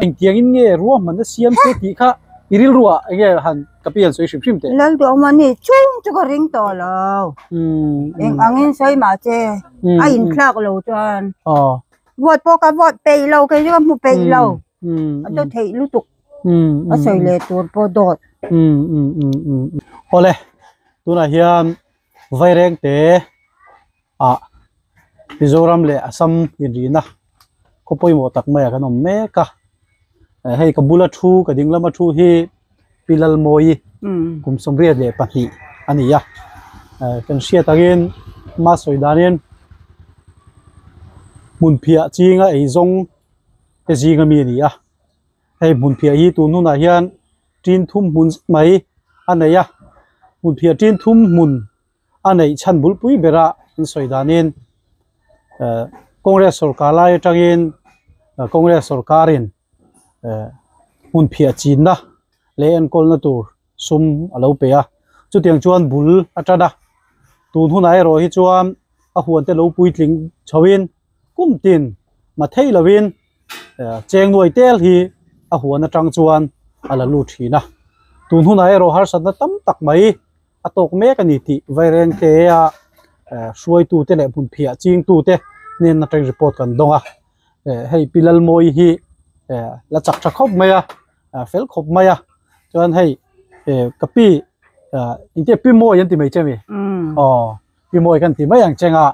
Engtiangin nge ruahmanna siam se tih kha i rilruah eng nge han ka pi han sawi hrim hrim teh. Lalduahma ni chung chu ka ring tawh lo. Eng angin sawi mah che a inthlak lo chuan. Vote pawh ka vote peih lo kei chu ka hmu peih lo. A to theih lutuk. A sawi leh tur pawh dawt. Awle tunah hian Vairengte ah Mizoram leh Assam inrihna khaw pawimawh tak maiah kan awm mek a, hei ka bula thu ka ding lama thu hi Pi Lalmawi kum 82 a ni a, kan hriat angin hma sawi danin hmunphiah chinga eizawng te zinga mi a ni a, hei hmunphiah hi tun hunah hian tin thum hmun zet mai a nei a, hmunphiah tin thum hmun. a neih chhan bulpui bera an sawi danin eh Congress sawrkar lai atangin Congress sawrkarin eh hmun phiah chinna leh enkawlna tur sum a lo pe a, chutiang chuan bul a tan a, tun hunah erawh hi chuan a huan te lo puitling chhoin kum tin ma thei lovin eh cheng nuai tel hi a huan atang chuan a la lut thin a, tun hunah erawh harsatna tam tak mai. a tawk mek a ni tih Vairengte a hruaitute leh hmunphiah chingtute hnen atang report kan dawng a, hei Pi Lalmawi hi la chak tha khawp mai a, fel khawp mai a, chuan hei ka pi engtia Pi Mawi an ti mai che mi? Aw Pi Mawi kan ti mai ang cheng a,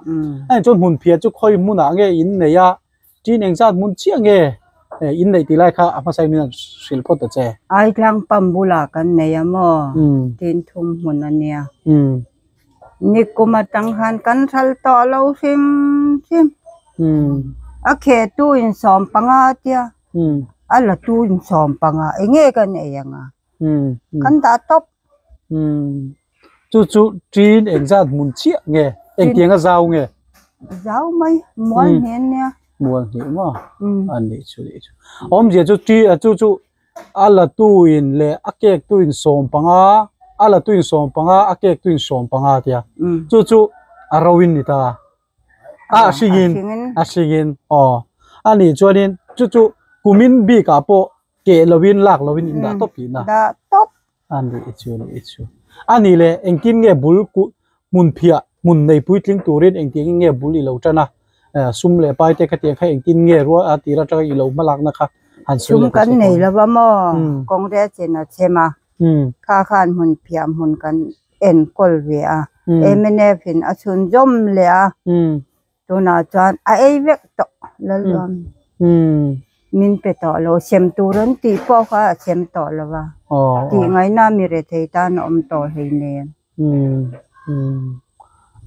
hei chuan hmunphiah chu khawi hmunah nge in nei a Tin engzat hmun chiah nge in neih tih lai kha a hmasa in min han hrilh phawt ta che. Aitlang pump bulah kan nei a maw? Tin thum hmun a nia. Nikum atang khan kan hralh tawh lo hrim hrim. A khehtu in 15 a tia, a latu in 15, enge kan ei ang a? Kan dah tawp. Chu chu tin engzat hmun chiah nge? Engtiang a zau nge? Zau mai, mual hnih an nia. Mual hnih maw? A nih chu nih chu. Awmzia chu ti chu chu a la tu in leh a kek tu in 15, a la tu in 15, a kek tu in 15 tia. Chu chu a ro in ni ta. A hringin, a hringin aw. A nih chuanin chu chu kumin bikah pawh Keh lovin lak lovin in dah tawp tihna. Dah tawp. A nih chu nih chu. A nih leh engtin nge bul hmun phiah hmun nei puitling turin engtiangin nge bul i lo tan a, sum leh pai te khatiang kha engtin nge rual a tir atanga i lo hmalakna kha han sawi leh ta che. Sum kan nei lova maw Congress in a chhem a, kha khan hmun phiah hmun kan enkawl ve a, mnf in a chhunzawm leh a. Tunah chuan a ei vek tawh Lalduam min pe tawh lo sem tur an tih pawh kha a sem tawh lo va tih ngaihna mi rethei tan a awm tawh hleinem.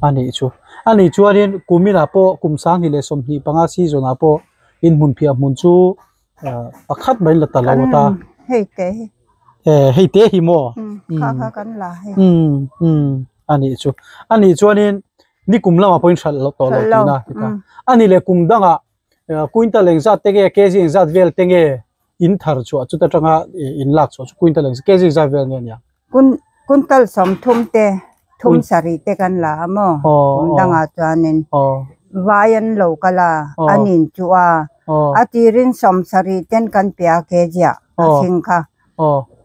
A nih chu a nih chuanin kuminah pawh kum 2025 season ah pawh in hmun phiah hmun chu pakhat mai la ta lo a ta. Hei te hi. Hei te hi maw? Kha kha kan la hei. A nih chu a nih chuanin Ni kum lamah pawhin hralh loh tawh lo tihna a ti ta. A ni leh kum dangah quintal engzat te nge kg engzat vel te nge in thar chhuah chuta tanga in lak chhuah chu quintal engzat kg engzat vel nge nia? Quintal 30 te 37 te kan la a maw kum dangah chuanin vai an lo kal a an in chu a a tirin 70 ten kan pe a kg ah a hring kha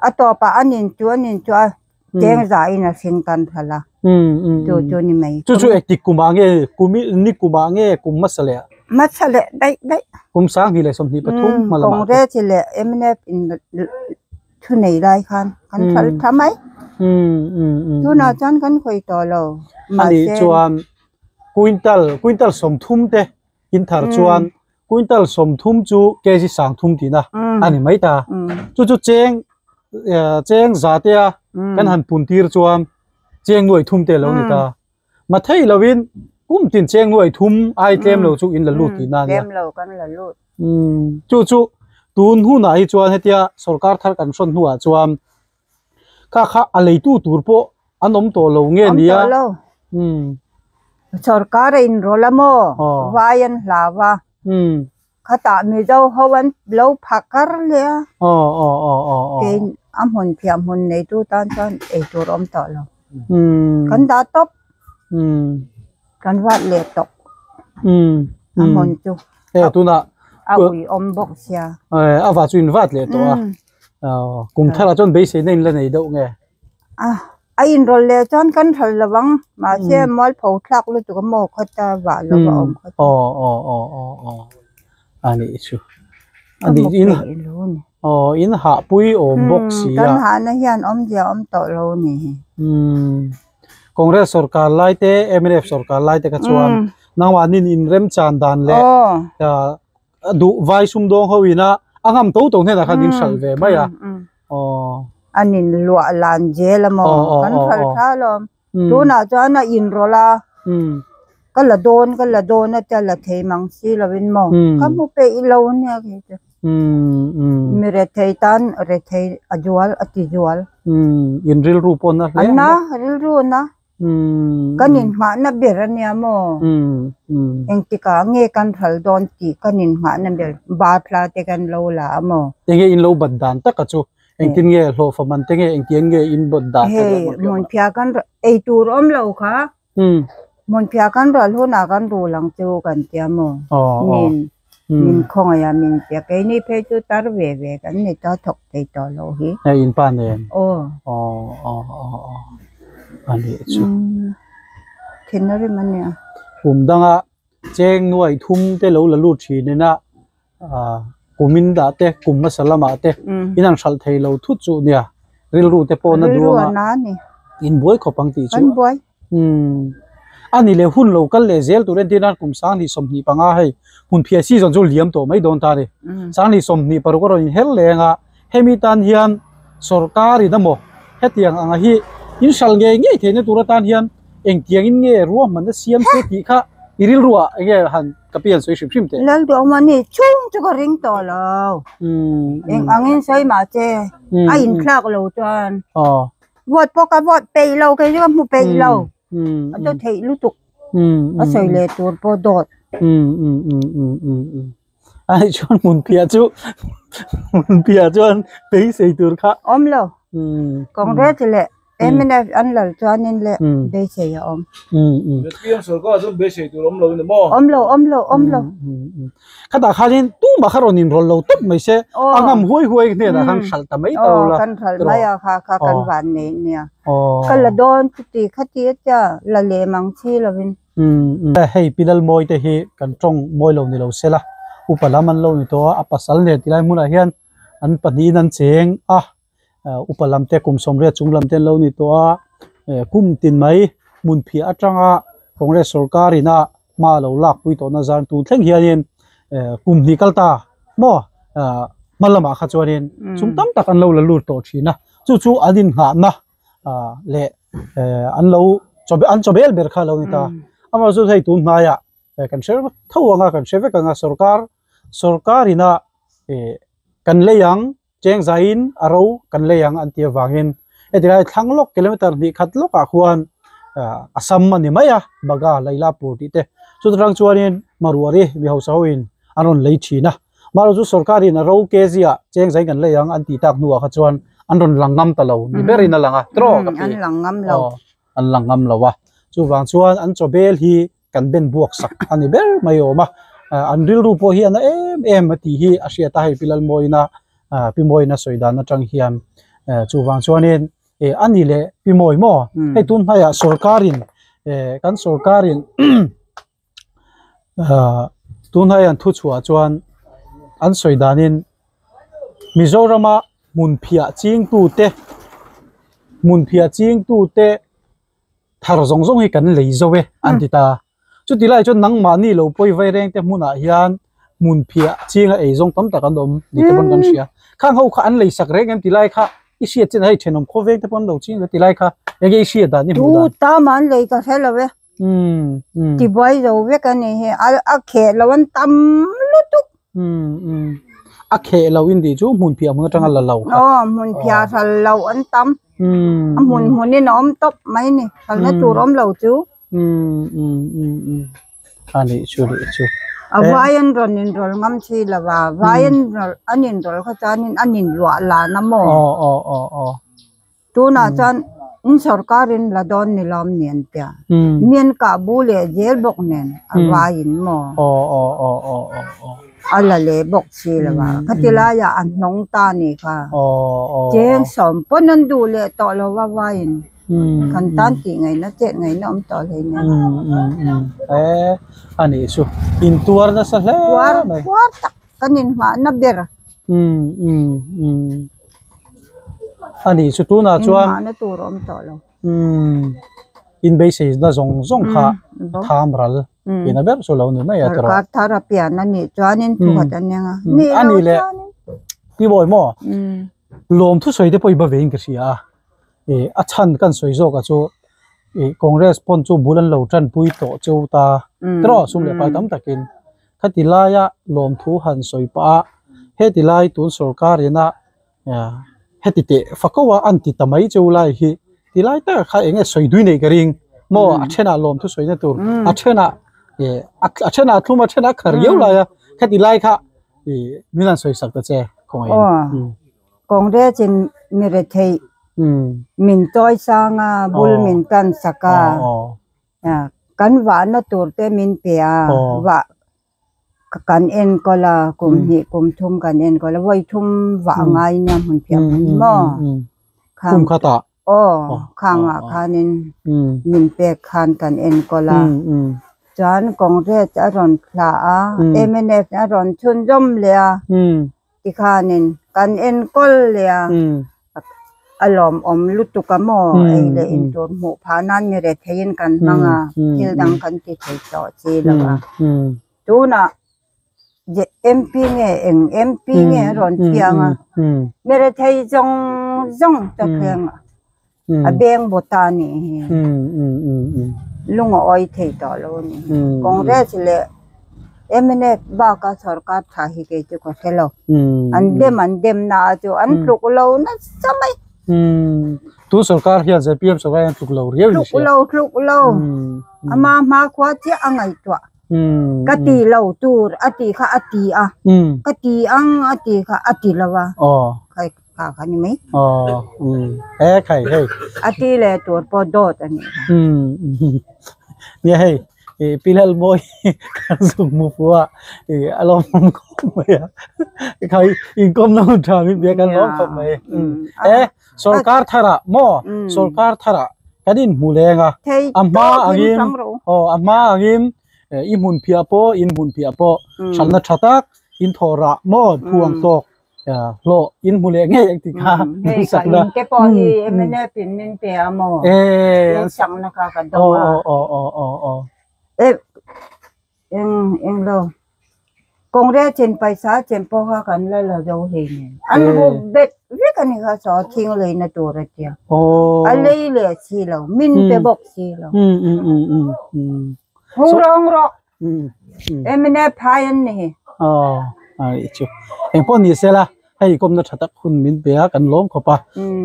a tawpah an in chu an in chu a Cheng za in a hring kan hralh a, chu chu ni mai. Chu chu engtik kum ah nge, kum i ni kum ah nge kum hmasa leh ah? Hmasa leh daih daih. Kum 2023 hma lamah te. Congress leh mnf in thu nei lai khan kan hralh tha mai. Tunah chuan kan hawi tawh lo. Ani chuan quintal, quintal 30 te in thar chuan Quintal 30 chu kg 30 tihna a ni mai ta. Chu chu cheng cheng za te a kan han pun tir chuan cheng nuai thum te lo ni ta. Ma thei lovin kum tin cheng nuai thum ai tlem lo chu in la lut tihna a nia. Tlem lo kan la lut. Chu chu tun hunah hi chuan hetia sorkar thar kan hrawn hnuah chuan Kha kha a leitu tur pawh an awm tawh lo nge nia? Awm tawh lo. Sorkar a inrawlh a maw? Vai an hlau a. Khatah Mizo ho an lo phah kar leh a. Kei a hmun phiah hmun neitu tan chuan ei tur a awm tawh lo. Kan dah tawp. Kan vat leh tawh. A hmun chu. Tunah. A ui awm bawk sia. A va chu in vat leh tawh a. Kum thar ah chuan beisei na in la nei deuh nge? A a in rawlh leh chuan kan hralh lo ang. Mahse mualpho thlak lutuk a maw khawta vah lo a awm kha chu. Aw aw aw aw aw a nih chu. A nih in aw in hahpui awm bawk si a. Kan hahna hian awmzia awm tawh lo a ni hi. Congress sorkar lai te mnf sorkar lai te kha chuan nangmahni in remchan dan leh duh vai sumdawng ho ina a ngam to to hnenah khan in hralh ve mai a. Aw. An in luah lan zel a maw? Kan hralh tha alawm. Tunah chuan a in rawlh a, ka la dawn ka la dawn a tia la thei mang si lovin maw? Ka hmu peih lo ania kei chu. Mi rethei tan rethei a zual a ti zual. In rilru pawh na hle. Na rilru na. Kan inhngahna ber ania maw? Engtikah nge kan ral dawn tih kan inhngahna ber bathla te kan lo la a maw? Enge in lo bat dan taka chu? Engtin nge hlawhfa man te nge engtiang nge in bat dan? Hei hmunphiah kan ei tur awm lo kha. Hmunphiah kan ral hunah kan rul ang chu kan tia maw? Min Min khawngaih a min pek. Keini phei chu tar ve ve kan ni ta thawk thei tawh lo hi. Hei in pa nen. Aw. Aw aw aw aw a nih chu. Thin a rim a nia. Kum danga cheng nuai thum te lo la lut thin ina kum in dah te kum hmasa lamah te in an hralh thei lo thut chu nia rilru te pawh na duang a. Rilru a na a ni. In buai khawp ang tih chu. Kan buai. Umm. A ni leh hun lo kal leh zel tur entir nan kum 2025 hei hmunphiah season chu liam tawh mai dawn ta a ni. 2026 a rawn inher leng a, hemi tan hian sorkar in emaw hetiang anga hi in hral ngei ngei theihna tur atan hian engtiang in nge ruahmanna siam se tih kha i rilru ah enge han ka pi han sawi hrim hrim teh. Lalduhawm a ni chhung chu ka ring tawh lo. Eng angin sawi mah che a inthlak lo chuan. Vote pawh ka vote peih lo kei chu ka hmu peih lo a to theih lutuk a sawi leh tur pawh dawt. Ai chuan hmunphiah chu hmunphiah chuan beisei tur kha awm lo Congress leh mnf an lal chuanin leh beisei a awm. ZPM sorkar chuan beisei tur awm lo in maw? Awm lo awm lo awm lo. Khatah khanin tumah kha rawn inrawlh lo tawp mai se, a ngam huai huai hnenah khan hralh ta mai ta ula. Aw, kan hralh mai a kha kha kan van nei nia. Ka la dawn chuti khati a tia la lem ang chi lovin. Hei Pi Lalmawi te hi kan tawng mawi lo ni lo sela, upa lam an lo ni tawh a, a pasal nen tilai hmunah hian an pahnihin an cheng a. Upa lam te kum 80 chung lam te an lo ni tawh a, kum tin mai hmunphiah atanga Congress sorkar ina hma lo lakpui tawhna zan tun thleng hianin kum hnih kal ta maw hma lamah kha chuanin sum tam tak an lo la lut tawh thin a, chu chu an inngahna leh an lo an chawbel ber kha a lo ni ta. Amaherawhchu hei tun hnaiah kan hre tho ang a, kan hre vek ang a sorkar sorkar ina kan lei ang Cheng zaiin a ro kan lei ang an tih avangin heti lai thlang lawk kilometer hnih khat lawkah khuan Assam a ni mai a, Baga Lailapur tih te. Chuta tang chuanin Maruari mi hausa hoin an rawn lei thin a. Mahlo chu sorkarin a ro kg ah cheng zaiin kan lei ang an tih tak hnuah kha chuan an rawn lang ngam ta lo ni berin a lang a, tiraw ka pi? An lang ngam lo. Aw, an lang ngam lo a. Chuvang chuan an chawbel hi kan ben buak sak a ni ber mai awm a, an rilru pawh hi a na em em a tih hi a hriat a, hei Pi Lalmawina Pi Mawina sawi dan atang hian chuvang chuanin a ni leh Pi Mawi maw hei tun hmaiah sorkarin kan sorkarin tun hmaiah an thu chhuah chuan an sawi danin Mizorama hmunphiah chingtute hmunphiah chingtute thar zawng zawng hi kan lei zo e an ti ta. Chuti lai chuan nangmahni lo pawi vai reng te hmunah hian hmun phiah chinga ei zawng tam tak an awm ni te pawn kan hria. Khang ho kha an lei sak reng em ti lai kha i hriat chin a hei thenawm khaw veng te pawn an lo ching ve ti lai kha enge i hriat dan i hmuh dan. Tu tam an lei ka hre lo e. Tibuai zo vek a ni hi a kheh lo an tam lutuk. A kheh lo in tih chu hmun phiah hmun atanga la lo kha. Aw hmun phiah hral lo an tam. A hmun hmun in a awm tawp mai ni hralna tur awm lo chu. A nih chu nih chu. A vai an rawn in rawl ngam thi lo a, vai an an in rawl kha chuanin an in luah lan a maw? Aw aw aw aw. Tunah chuan in sorkar in la dawn ni lawm ni an tia. Mi an kah bu leh zel bawk nen a vai in maw? Aw aw aw aw aw aw. A la leh bawk si lo a, khati laiah a hnawng ta a nih kha. Cheng sawm pawn an duh leh tawh lo a vaiin kan tan tih ngaihna chet ngaihna awm tawh hlei nen. E a nih chu intuar nasa hle mai. Tuar tak kan inhmahna ber. A nih chu tunah chuan. Inhmahna tur awm tawh lo. Inbeisei na zawng zawng kha tham ral ina ber chu lo ni mai a tawrh. Sorkar thar a pian a nih chuanin thuhat a nia. A nih leh Pi Bawi maw lawm thusawi te pawh i ba vein ka hria a, a chhan kan sawi zawk a chu Congress pawn chu bul an lo tanpui tawh cheu ta tawrh sum leh pai tam takin khati laia lawmthu han sawi pah a, heti lai tun sorkar ina Heti teh fako a an ti ta mai cheu lai hi ti lai tak kha eng nge sawi dui nei ka ring maw a thenah lawm thu sawina tur a thenah eh a thenah a thlum a thenah a khar riau lai a khati lai kha ih min han sawi sak ta che khawngaih in. Congress in mi rethei min chawi sang a bul min tan sak a kan vahna tur te min pe a vah Kan enkawl a, kum hnih kum thum kan enkawl a, vawi thum vah a ngai nia hmun phiah hmun hi maw? Kum khatah? Aw, khangah khanin min pek khan kan enkawl a, chuan Congress a rawn thlah a, mnf a rawn chhunzawm leh a, tikhanin kan enkawl leh a, a lawmawm lutuk a maw? Ei leh intur hmuh phah nan mi retheiin kan hmang a, thil dang kan ti thei tawh chi lo a. Tunah MP nge eng MP nge a rawn thiang a, mi rethei zawng zawng ta thleng a beng baw ta a nih hi. Lung a awi thei tawh lo a ni. Congress leh mnf baka sorkar tha hi kei chu ka hre lo. An dem an dem na a chu an tluk lo nasa mai. Tun sorkar hian zpm sorkar hian tluk lo riau in hria. Tluk lo tluk lo. Ama hmakhua chiah a ngaihtuah. Ka ti lo tur a tih kha a ti a, ka ti ang a tih kha a ti lo a, khai kha kha ni mai. E khai hei. A ti leh tur pawh dawt a nih kha. Nia hei Pi Lalmawi kan zuk hmu fu a, a lawmawm khawp mai a, khai inkawmna hun tha min bia kan lawm khawp mai. E Sorkar tharah maw sorkar tharah kan inhmu leng a, a hma angin aw a hma angin i hmun phiah pawh in hmun phiah pawh hralhna tha tak in thawh rah maw phu ang tawk hlawh in hmu leh ngei ang tih kha hei ka in te pawh hi mnf in min pe a maw in sakna kha ka dawng a aw aw aw aw Eng eng lo. Congress in paisa chen pawh kha kan la la zo hlei nen. An rup bet vek a ni kha saw thing leina tur a tia. A lei leh si lo, min pe bawk si lo. Hung rawh hung rawh. Mnf phai an ni hi. Aw ai chu. Eng pawh ni se la, hei kawmna tha tak hun min pe a kan lawm khawp a.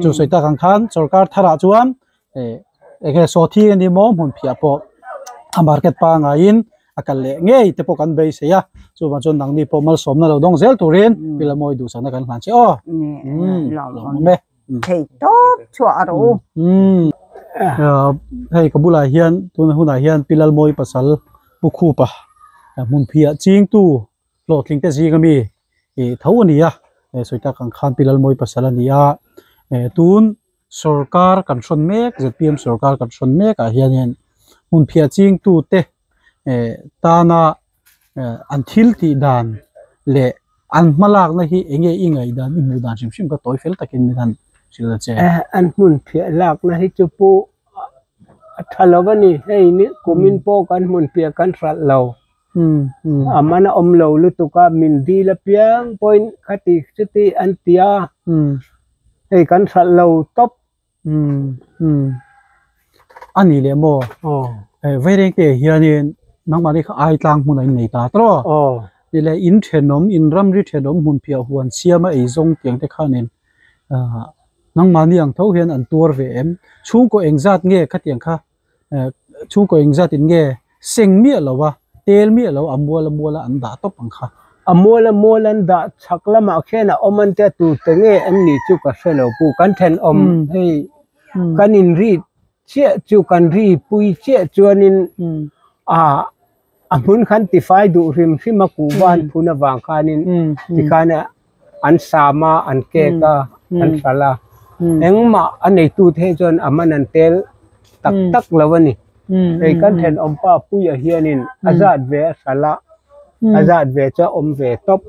Chu sawi tak ang khan sorkar tharah chuan Enge saw thi a ni maw hmun phiah pawh a market pangaiin a kal leh ngei te pawh kan beisei a, chuvang chuan nangni pawh malsawmna lo dawng zel turin Pi Lamawi duhsakna kan hlan che aw. Lawm e. Thei tawp chhuah a rawh u. Hei ka bulah hian tuna hunah hian Pi Lalmawi pasal Pu Khupa hmun phiah chingtu hlawhtling te zing ami ih tho a ni a, sawi tak ang khan Pi Lalmawi pasal a ni a, tun Sorkar kan hrawn mek zpm sorkar kan hrawn mek ah hianin hmun phiah ching tute eh tana eh an thil tih dan leh an hma lakna hi eng nge i ngaih dan i hmuh dan hrim hrim kha tawi fel takin min han hrilh a che. Eh an hmun phiah lakna hi chu pawh a tha lo a ni hei ni kumin pawh kan hmun phiah kan hralh lo. A man a awm lo lutuk a, min dil apiang pawhin khati chuti an ti a, hei kan hralh lo tawp. A ni leh maw? Vaireng te hianin nangmahni kha ai tlang hmun a innei ta tawh a, ti leh in thenawm, in ramri thenawm hmun phiah huan siama ei zawng tiang te khanin nangmahni ang tho hian an tuar ve em? Chhungkaw engzat nge khatiang kha Chhungkaw engzat in nge seng miah lo a, tel miah lo a mual a mual a an dah tawp ang kha. A mual a mual an dah chhak lamah khian a awm an tia tur te nge an nih chu ka hre lo pu. Kan thenawm hei kan in ri chiah chu kan ri pui chiah chuanin ah. A hmun khan tifai duh hrim hrim a kuhva an phun avang khanin tikhan an sam a, an kek a, an hralh a. Engmah a neitute hi chuan a man an tel tak tak lo a ni. Hei kan thenawmpa Puia hianin a zat ve a hralh a, a zat ve chu a awm ve tawp.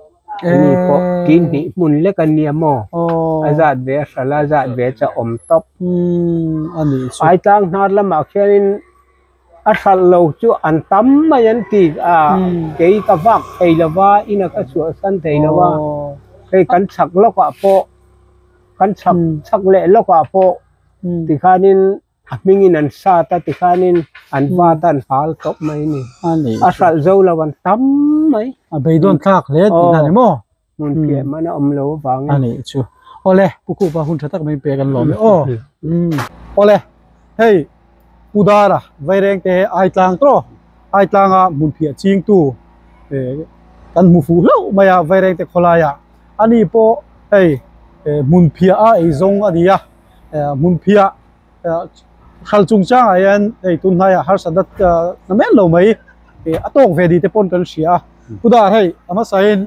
Ani pawh tin hnih hmun lek a nia maw? A zat ve a hralh a, a zat ve chu a awm tawp. Aitlang hnar lamah khianin A hralh lo chu an tam mai an ti a, kei ka vak thei lo va, ina ka chhuahsan thei lo va, hei kan chhak lawkah pawh, kan chhak chhak leh lawkah pawh tikhanin a hmingin an sat a, tikhanin an vat a, an hal tawp mai a ni. A hralh zo lo an tam mai. A beidawn thlak hle tihna a ni maw? Hmun piah man a awm lo avangin. A nih chu. Awle, Pu Khupa hun tha tak mai pek an lawm e aw. Awle, hei Pu Dara Vaireng te Aitlang tawh Aitlanga hmun phiah chingtu kan hmu fuh hlauh mai a Vaireng te khawlaiah. Ani pawh hei hmun phiah a eizawng a ni a, hmun phiah hral chungchangah hian hei tun hnaiah harsatna na men lo mai a tawk ve ni te pawn kan hria a chutah hei a hmasain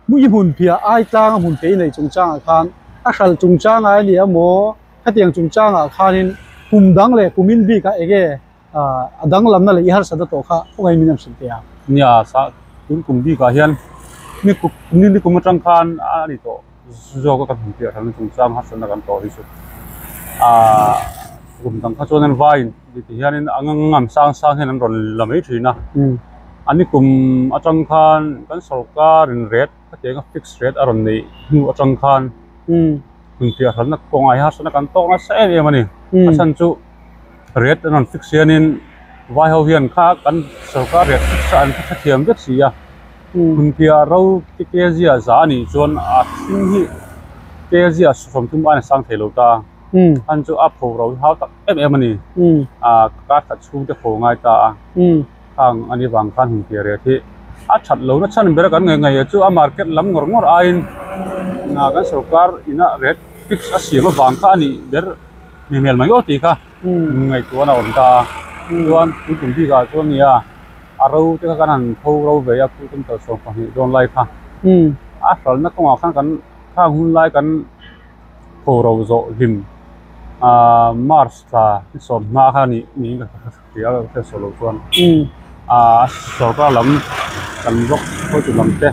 hmui hmun phiah ai tlanga hmun phei nei chungchangah khan a hral chungchangah a ni emaw hetiang chungchangah khanin kum dang leh kum in bik ah enge a danglamna leh i harsatna tawh kha khawngaih min an hrilh teh ang. Nia sa tun kum bikah hian ni kum ni kum atang khan a ni tawh. Zawk a ka hmu piah hran chungchang harsatna kan tawh hi chu aaa kum dang kha chuan an vaiin ti hianin a ngam sang sang hian an rawn la mai thin a an ni kum atang khan kan sawrkar in rate khatiang a fix rate a rawn neih hnu atang khan hmun piah hranna kawngah hian harsatna kan tawk nasa em em a ni a chhan chu rate an rawn fix hianin vai ho hian kha kan sawrkar rate fix a an hrethiam vek si a. Hmunphiah ro te kezia za a nih chuan a hring hi kezia sawmthum aiin a sang thei lo ta. Khan chu a pho ro hi hau tak em em a ni. A kar khat chhung te pho ngai ta a. Khang a ni vang khan hmunphiah reh hi a that lo na chhan ber kan ngaih ngaih chu a market lam ngawr ngawr aiin kan sorkar ina rate fix a siam avang kha a nih ber hmel mai aw tih kha ngaihtuahna a awm ta a. Chuan tun tum bikah chuan nia. A ro te kha kan han tho ro ve a, khu tum tel 12 dawn lai kha. A hralna kawngah khan kan khang hun lai kan tho ro zawh hlim ah March thla ni 15 kha ni niin ka hria a, ka hriat sawi loh chuan ah sorkar lam kan block hruaitu lam te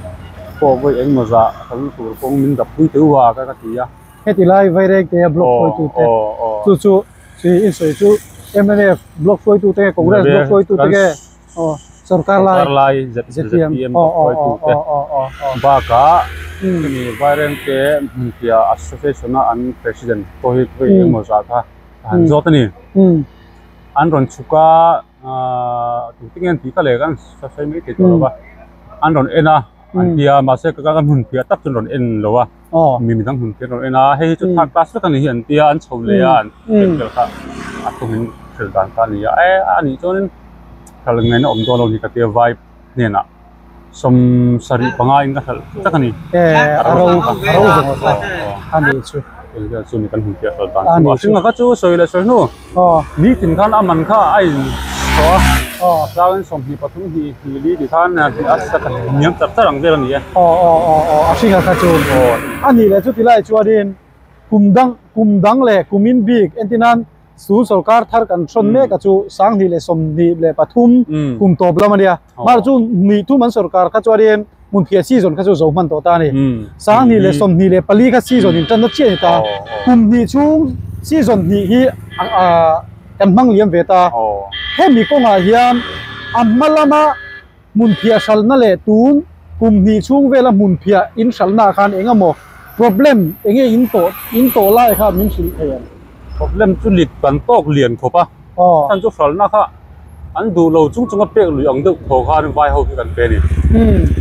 pawh vawi engemaw zah hralna tur kawng min dap pui teuh a ka ti a. Heti lai Vaireng te block hruaitu te chu chu Chi in sawi chu mnf block hruaitu te nge Congress block hruaitu te nge aw sorkar lai sorkar lai ZPM block hruaitu te bakah hemi Vairengte hmunphiah association a an president pawh hi vawi engemaw zah kha a han zawt a ni. An rawn chhuk a tu te nge an tih kha leh kan sawi mai thei tawh lo va an rawn en a an ti a mahse ka hmunphiah tak chu an rawn en lo a. Mi midang hmun khi an rawn en a hei hi chu third class vek a ni hi an tia an chho leh a an pen vel kha a thawmin thil dan kha a ni a e a nih chuanin hralh ngaihna awm dawn lo ni ka tia vai hnenah 75 in ka hralh tak a ni a ro a ro zawng kha a nih chu chu ni kan hmun piah hralh dan chu a hring a kha chu sawi leh sawi hnu nitin khan a man kha a in tawh a tlangin 23 hnih hnih li ti khan a hniam char char ang vel a ni e. Aw aw aw aw a hring a kha chu a nih leh chuti lai chuanin kum dang kum dang leh kum in bik entir nan chu sorkar thar kan hrawn mek a chu 2023 kum tawp lam a nia mar chu hnih thum an sorkar kha chuanin hmun phiah season kha chu zo hman tawh ta a ni 2024 kha season in tanna chiah a ni ta kum hnih chhung season hnih hi kan hmang liam ve ta hemi kawngah hian a hma lama hmun phiah hralhna leh tun kum hnih chhung vela hmun phiah in hralhna ah khan eng emaw problem enge in tawh in tawh lai kha min hrilh thei ang. Problem chu lit kan tawk lian khawp a chhan chu hralhna kha an duh lo chung chunga pek lui ang deuh thaw khan vai ho hi kan pe a ni.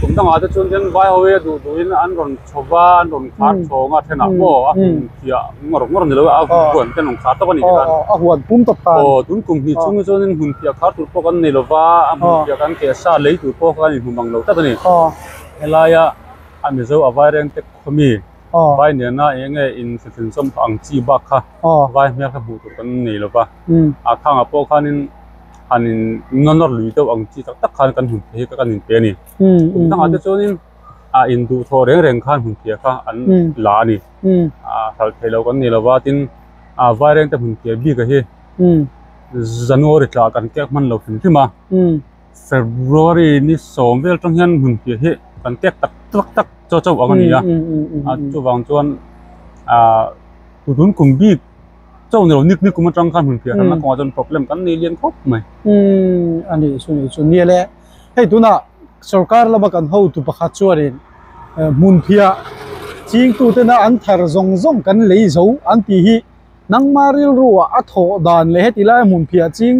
Kum dangah te chuan hian vai ho hi a duh duhin an rawn chho va an rawn khar chhawng a thenah maw a hun phiah ngawr ngawr ni lo a huan te an rawn khar tawp a ni tikhan. A huan pum tawp khan. Aw tun kum hnih chhung hi chuanin hmun phiah khar tur pawh kan nei lo va a hmun phiah kan keh sa lei tur pawh khan inhmu mang lo tlat a ni. Helaia a Mizo a Vairengte khawmi vai nena eng nge in thlen chawm ang chi bak kha vai hmel kha hmuh tur kan nei lo va a khangah pawh khanin. Han in nawr lui deuh ang chi tak tak khan kan hmun phei hi kan in pe a ni. Kum dangah te chuanin a in duh thaw reng reng khan hmun phiah kha an la a ni. A hralh theih loh kan ni lova tin a vaireng te hmun phiah bik a hi January tla kan kek hman lo hrim hrim a. February ni sawm vel tang hian hmun phiah hi kan kek tak tak tak chaw chauh ang a ni a. A chuvang chuan a tun kum bik Chau ni lo nik nik kum atang khan hmun phiah hrana kawngah chuan problem kan nei lian khawp mai. Umm a nih chu nih chu nia le hei tunah sorkar lama kan hotu pakhat chuanin hmun phiah chingtu tena an thar zawng zawng kan lei zo an tih hi nangma rilruah a thawh dan leh heti laia hmun phiah ching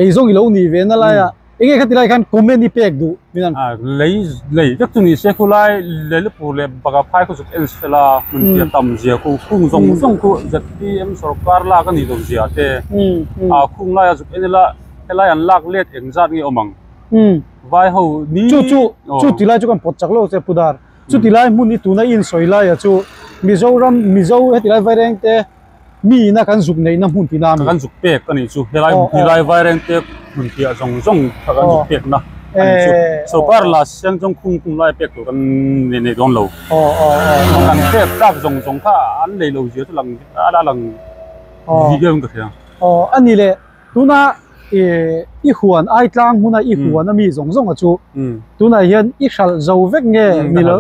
ei zawng i lo nih ve na laia Enge kha tilai khan comment i pek duh min an. Lei lei vek chu ni se khulai Lelipur leh Bagaphai khaw zuk en sela hmun tia tam zia khu khung zawng zawng khu ZPM sorkar lak a nih loh zia te a khung laia zuk en ila helai an lak let eng zat nge awm ang vai ho ni Chu chu chu tilai chu kan pawt chak lo che Pu Dar chu tilai hmun i tuna i insawi laia chu Mizoram Mizo hetilai Vairengte Mi ina kan zuk neihna hmun tina a mi. Kan zuk pek a nih chu. Helai helai Vairengte hmun piah zawng zawng kha kan zuk pekna a nih chu. Sorkar la siang zawng khung khung lai pek tur kan nei nei dawn lo. Kan pek tlak zawng zawng kha an lei lo zia chu lang a lang vi deuh in ka hria. Aw a ni le tuna i huan ai tlang hmuna i huan a mi zawng zawng a chu tunah hian i hralh zo vek nge ni lo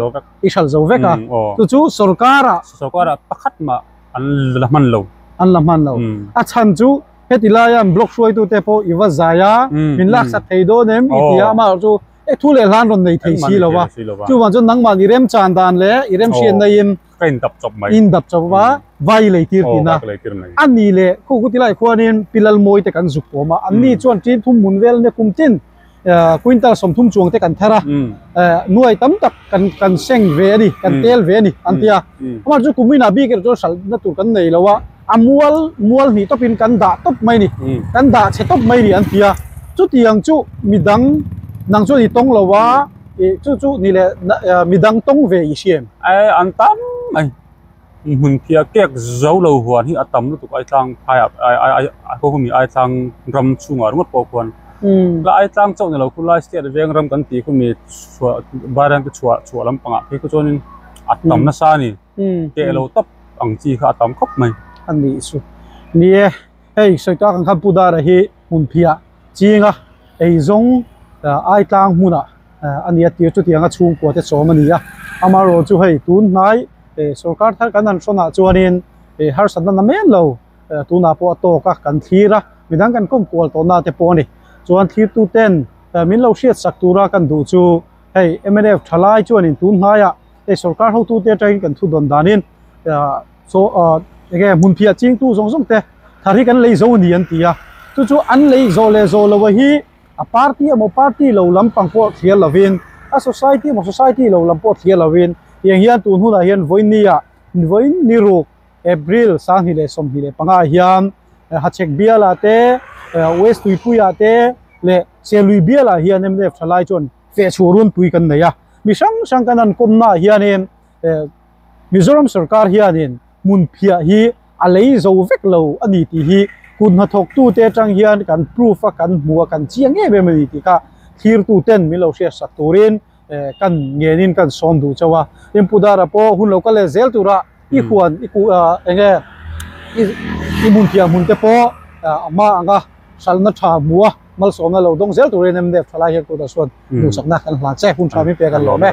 i hralh zo vek a chu chu sorkar ah sorkar ah pakhat mah An la hman lo. An la hman lo. A chhan chu heti laia an block hruaitute pawh i va zai a, min laksak thei dawn em i ti a, amaherawh chu e thu leh hlan rawn nei thei si lo va. Chuvang chuan nangmah i remchan dan leh i remhriat naiin Ka indap chawp mai. Indap chawp a, vai lei tir tihna. A ni leh khu khu ti lai khuanin Pi Lalmawi te kan zuk pawm a, anni chuan ṭin thum hmun vel nia kum tin quintal 30 chuang te kan thar a nuai tam tak kan kan seng ve a ni kan tel ve a ni an ti a amah chu kumin ah bik erawh chuan hralh na tur kan nei lo a a mual mual hnih tawp in kan dah tawp mai a ni kan dah chhe tawp mai a ni an ti a chutiang chu midang nang chuan i tawng lo a ih chu chu ni leh midang tawng ve i hria em? An tam mai. Hmun phiah kek zo lo huan hi a tam lutuk ai tlang phai ah ai ai ai a khaw humi ai tlang ram chhungah ringawt pawh khuan la ai tlang chauh ni lo khulai state veng ram kan tih khumi chhuah vairang te chhuah chhuah lampangah phei khaw chuanin a tam nasa a ni keh lo tawp ang chi kha a tam khawp mai. A nih chu ni e hei sawi tak ang khan Pu Dara hi hmun phiah chinga eizawng ai tlang hmunah a ni a tir chutianga chhungkua te chawm a ni a amaherawh chu hei tun hnai sorkar thar kan han hrawnah chuanin harsatna na men lo tunah pawh a tawk a kan thlir a midang kan kawm kual tawhna te pawh a ni chuan thlirtu ten min lo hriat sak tura kan duh chu hei mnf thalai chuanin tun hnaiah hei sorkar hotute atangin kan thu dawn danin saw enge hmun phiah chingtu zawng zawng te thar hi kan lei zo a ni an ti a chu chu an lei zawh leh zawh loh a hi A party emaw party lo lampang pawh thliar lovin, a society emaw society lo lam pawh thliar lovin, tiang hian tun hunah hian vawiinnia vawiin ni ruk April 2025 ah hian Hachhek bialah te, West Tuipuiah te leh Serlui bialah hian mnf thalai chuan fehchhuah runpui kan nei a. Mi hrang hrang kan han kawmnaah hianin Mizoram sorkar hianin hmun phiah hi a lei zo vek lo a ni tih hi kut hnathawktute atang hian kan proof a kan hmu a kan chiang em em a ni tih kha thlirtuten min lo hriatsak turin kan ngenin kan sawm duh chauh a. Tin Pu Dara pawh hun lo kal leh zel tura i huan i kuh eng nge i hmun thiam hmun te pawh a hma anga hralhna tha hmu a malsawmna lo dawng zel turin mnf thalai hian kutah chuan duhsakna kan hlan che hun tha min pek an lawm e.